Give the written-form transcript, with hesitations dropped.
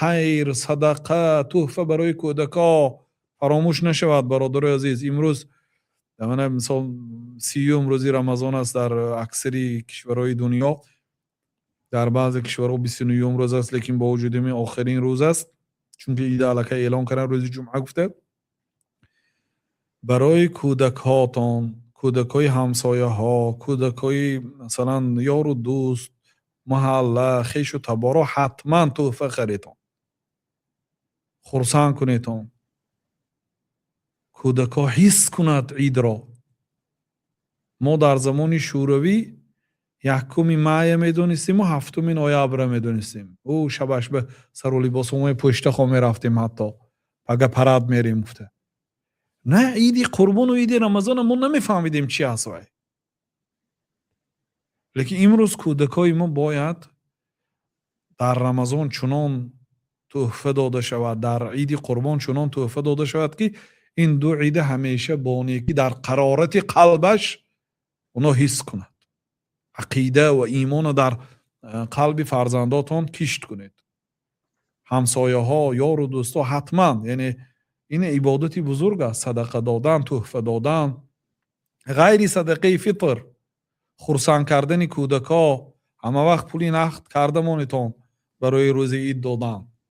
Хайр, садақа, тӯҳфа барои кӯдакҳо фаромӯш нашавад, бародарои азиз. Имрӯз, мана, мисол, 30-ум рӯзи Рамазон аст дар аксари кишварҳои дунё, дар баъзе кишварҳо 29-ум рӯз аст, лекин бо вуҷуди ин охирин рӯз аст, чунки ида аллакай эълон кардан рӯзи ҷумъа гуфта. Барои кӯдакҳотон, кӯдакҳои ҳамсояҳо, кӯдакҳои, масалан, ёру дӯст, маҳалла, хешу таборо ҳатман тӯҳфа харитон, хурсанд кунедон. Кӯдакҳо ҳис кунад идро. Мо дар замони Шӯравӣ 1-уми мая медонистиму 7-уми ноябра медонистем. Ӯ шабаш ба сару либосҳои пӯштахо мерафтем, ҳатто пага парад мерем гуфта. На Иди Қурбону Иди Рамазона мо намефаҳмидем, чи аст вай. Лекин имрӯз кӯдакҳои мо бояд дар Рамазон чунон тӯҳфа дода шавад, дар Иди Қурбон чунон тӯҳфа дода шавад, ки ин ду ида ҳамеша бо некӣ дар қарорати қалбаш оно ҳис кунад. Ақида ва имона дар қалби фарзандотон кишт кунед. Ҳамсояҳо, ёру дӯстҳо ҳатман, яъне ин ибодати бузург аст, садақа додан, тӯҳфа додан, ғайри садақаи фитр, хурсанд кардани кӯдакҳо. Ҳама вақт пули нақд карда монетон барои рӯзи ид додан.